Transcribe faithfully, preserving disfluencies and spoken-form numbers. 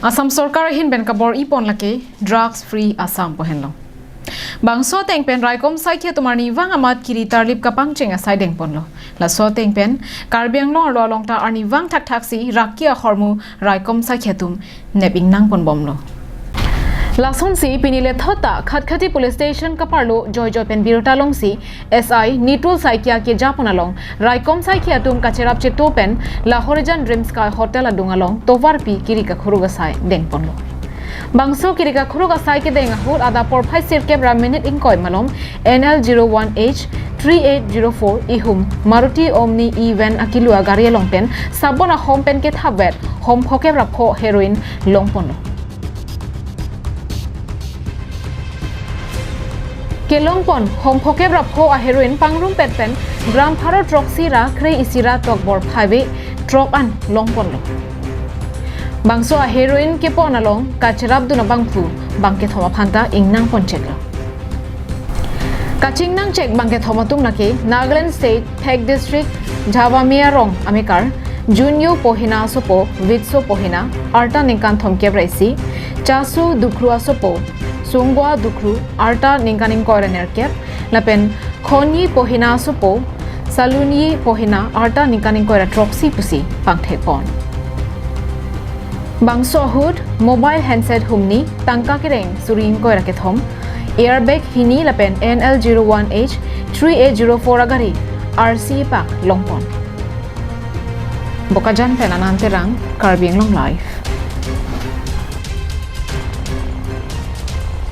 Assam Sorkar ahin pen kabor-ipon lake Drugs Free Assam pu henlo. Bangso ateng pen raikom saikhi atum arnivang amat kiri tarlip kapangcheng asai dengponlo. Laso ateng pen Karbi Anglong arlo along ta arnivang thakthaksi raki ahormu raikom saikhi atum nep ingnangponbomlo. Lasonsi pini lethot ta Khatkhati Police Station kaparlo joijoi pen birta longsi S I Nitul Saikia kejapon along raikom saikhi atum kacherap cheto pen Lahorijan Dream Sky Hotel adung along tovarpi kiri kakhuruk asai dengponlo. Bangso kiri kakhuruk asai kedeng ahut adap porphai sirkep ra minute ingkoi malom N L zero one H three eight zero four ihum Maruti Omni E van akilu agari along pen sabon ahom pen kethapvet hom phokep ra pho heroin longponlo. Kelongpon hom phokep ra pho a heroin pangrumpet pen gram pharo throksi ra kre-isi ra tokbor phaive throk an longponlo. Bangso a heroin kepon along kacherapdun abangphu bangkethom aphan ta ingnangponcheklo. Kachingnangchek bangkethom atum lake Nagaland State, Phek District, Jhavamea Rong amekar, Junyo Pohina asopo, Vitso Pohina, arta ningkan thomkep ra isi, Chasu Dukhru asopo, Sungwa Dukhru, arta ningkan ingkoi ra nerkep, lapen Khonyi Pohina asopo, Salunyi Pohina, arta ningkan ingkoi ra throksi pusi pangthekpon. Bangso ahut mobile handset humni, tangka kereng suri ingkoi ra kethom, airbag hini lapen N L zero one H three eight zero four agari R C pak longpon. Bokajan pen Anand Terang, Karbi Anglong Live.